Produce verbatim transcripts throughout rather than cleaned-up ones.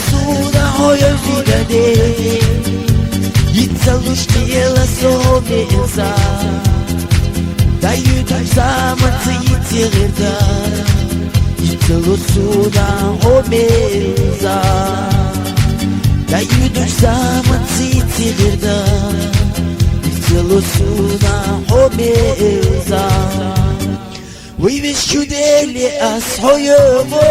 Суда хьоя фигаде, йицалуш тела со меза. Даю душ заман цици гъирда, йицалу суда хьо меза. Даю душ заман цици гъирда, йицалу суда хьо меза. Вай виш чудели ас хьоюгъу,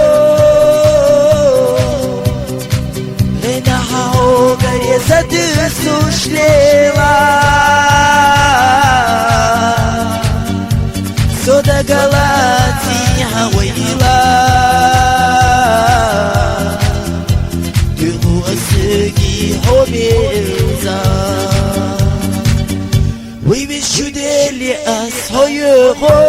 гъена хьо гаре задусуш лела. Сода галати хьа вайла, дугъу асуги хьо меза. Вай виш чудели ас хьоюгъу,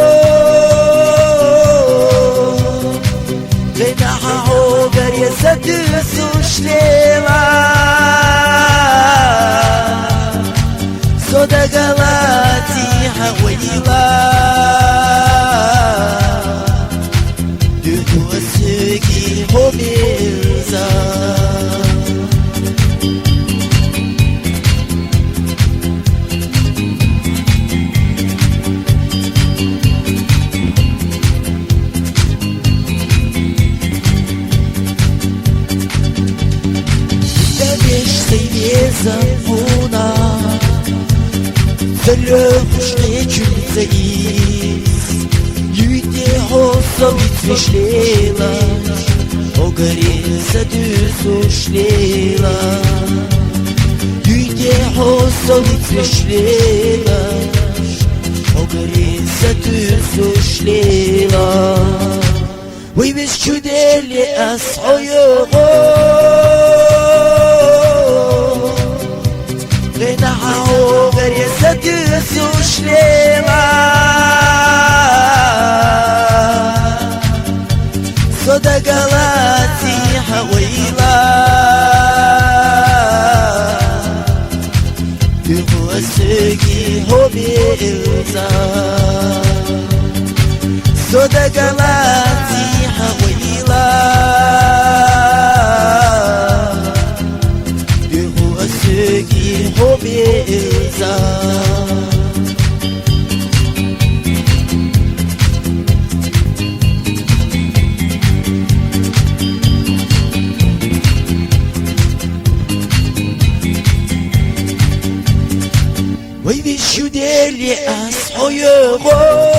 гъена хьо гаре задусуш лела. Сода галати хьа вайла, дугъу асуги хьо меза. Дабеш сай веза муна, залё хушке чуцаис. Юйте хьо со вицвиш лела, хьо гаре задусуш лела. Юйте хьо со вицвиш лела, хьо гаре задусуш лела. Вай виш чудели ас хьоюгъу, гъена хьо гаре задусуш лела. Сода галати хьа вайла, дугъу асуги хьо меза. Сода галати хьа вайла, дугъу асуги хьо меза. Вай виш чудели ас хьоюгъу,